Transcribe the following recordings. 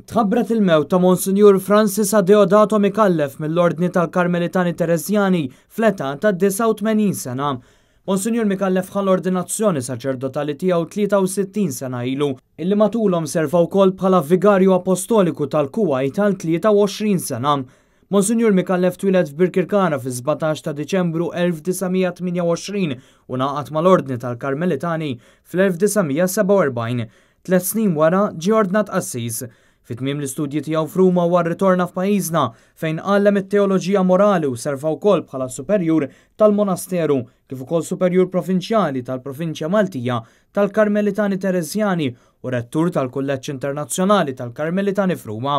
Tħabbret il-mewt ta' Monsinjur Francis Adeodato Micallef mill-Ordni tal-Karmelitani Tereżjani fl-età ta' 89 sena. Monsinjur Micallef ħa l-ordinazzjoni saċerdotali tiegħu 63 sena ilu, illi matulhom serva wkoll bħala Vigarju Apostoliku tal-Kuwajt għal 23 sena. Monsinjur Micallef twieled f'Birkirkara fis-17 ta' Diċembru 1928 u ngħaqad mal-Ordni tal-Karmelitani fl-1947. Tliet snin wara ġie ordnat qassis. Fi tmiem l-istudji tiegħu f'Ruma huwa rritorna f'pajjiżna fejn għallem it-teoloġija morali u serva wkoll bħala superjur tal-monasteru kif ukoll superjur provinċjali tal-Provinċja Maltija tal-Karmelitani Tereżjani u rettur tal-Kulleġġ Internazzjonali tal-Karmelitani f'Ruma.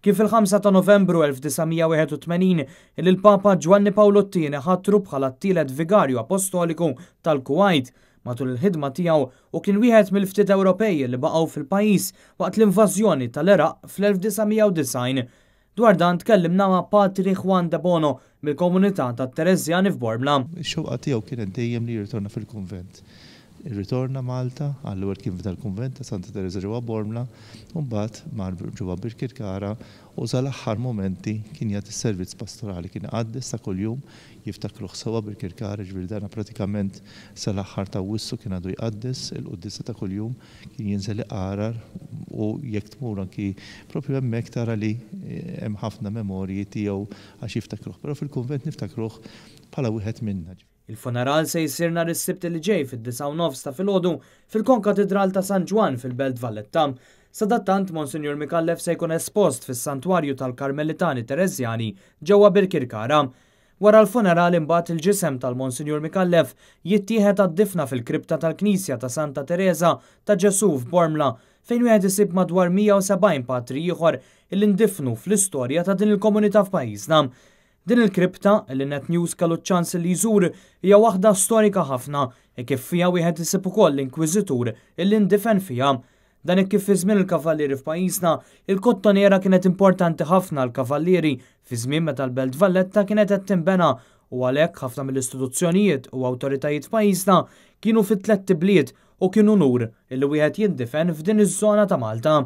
Kien fil-5 ta' Novembru 1981 li l-Papa Ġwanni Pawlu t-Tieni ħatru bħala t-tielet Vigarju Apostoliku tal-Kuwajt. Matul il-ħidma tiegħu hu kien wieħed mill-ftit Ewropej li baqgħu fil-pajjiż waqt l-invażjoni tal-Iraq fl-1990. Dwar dan tkellimna ma' Patri Juan Debono mill-komunità tat-Tereżjani f'Bormla. Ix-xewqa tiegħu kienet dejjem li jirritorna fil-kunvent. Irritorna Malta, għall-ewwel kien f'dal-kunvent ta' Santa Tereża ġewwa Bormla, u mbagħad mar ġewwa Birkirkara u sal-aħħar mumenti kien jagħti s-servizz pastorali, kien iqaddes ta' kuljum, jiftakruh sewwa Birkirkara, jiġifieri dana pratikament sal-aħħar ta' Awwissu kien għadu jqaddes il-quddiesa ta' kuljum, kien jinżel iqarar u jekk tmur anki proprju hemmhekk tara li hemm ħafna memorji tiegħu għax jiftakruh. Però fil-kunvent niftakruh bħala wieħed minna. Il-funeral se jsir nhar is-Sibt li ġej fid-disgħa u nofs ta' filgħodu fil-Konkatidral ta' San Ġwann fil-Belt Valletta. Sadattant, Monsinjur Micallef se jkun espost fis-Santwarju tal-Karmelitani Tereżjani ġewwa Birkirkara. Wara l-funeral imbagħad il-ġisem tal-Monsinjur Micallef jittieħed għad-difna fil-kripta tal-Knisja ta' Santa Tereża ta' Ġesù f'Bormla fejn wieħed isib madwar 170 patri ieħor illi ndifnu fl-istorja ta' din il-komunità f'pajjiżna. Din il-kripta, li Net News kellu ċ-ċans li jżur, hija waħda storika ħafna, hekk kif fiha wieħed isib ukoll l-Inkwiżitur illi ndifen fiha. Dan hekk kif fi żmien il-Kavallieri f'pajjiżna, il-Kottonera kienet importanti ħafna għall-Kavallieri fi żmien meta l-Belt Valletta kienet qed tinbena u għalhekk ħafna mill-istituzzjonijiet u awtoritajiet f'pajjiżna kienu fit-tlett ibliet u kien unur illi wieħed jindifen f'din iż-żona ta' Malta.